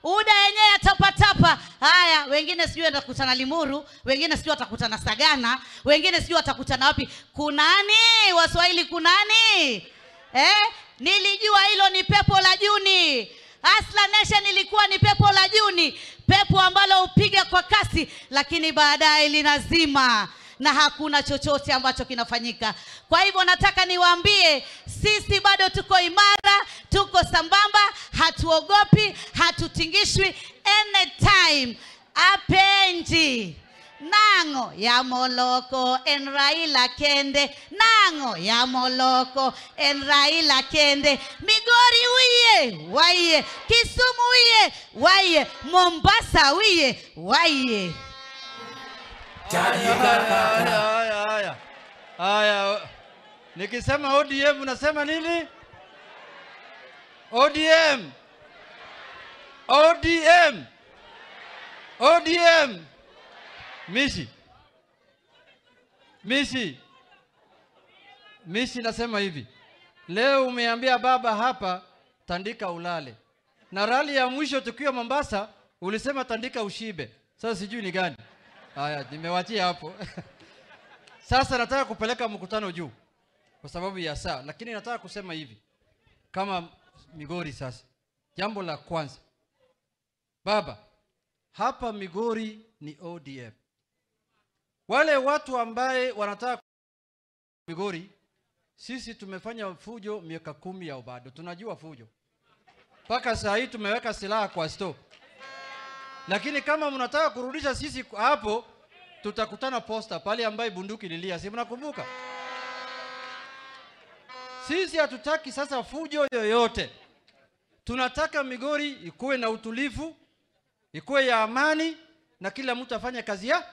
UDA yenyewe yatapatapa. Haya, wengine sijui watakutana Limuru, wengine sijui watakutana Sagana, wengine sijui watakutana wapi. Kunani? Waswahili kunani? Nilijua hilo ni pepo la Juni. Hustler Nation ilikuwa ni pepo la Juni, pepo ambalo hupiga kwa kasi lakini baadaye linazima na hakuna chochote ambacho kinafanyika. Kwa hivyo nataka niwaambie, sisi bado tuko imara, tuko sambamba, hatuogopi, hatutingishwi. Anytime apenji nango ya moloko en Raila kende, nango ya moloko en Raila kende. Migori uye waye, Kisumu uye waye, Mombasa uye waye. Haya, haya. Nikisema ODM unasema nini? ODM. ODM. ODM. Mishi. Mishi. Mishi nasema hivi. Leo umeambia baba hapa tandika ulale. Na rali ya mwisho tukiwa Mombasa ulisema tandika ushibe. Sasa sijui ni gani. Haya, nimewachia hapo. Sasa nataka kupeleka mkutano juu kwa sababu ya saa, lakini nataka kusema hivi kama Migori sasa. Jambo la kwanza, baba, hapa Migori ni ODM. Wale watu ambaye wanataka Migori, sisi tumefanya fujo miaka 10 ya ubado. Tunajua fujo. Paka saa hii tumeweka silaha kwa store. Lakini kama mnataka kurudisha sisi hapo, tutakutana posta pale ambaye bunduki lilia. Si mnakumbuka? Sisi hatutaki sasa fujo yoyote. Tunataka Migori ikuwe na utulivu, ikuwe ya amani, na kila mtu afanye kazi ya.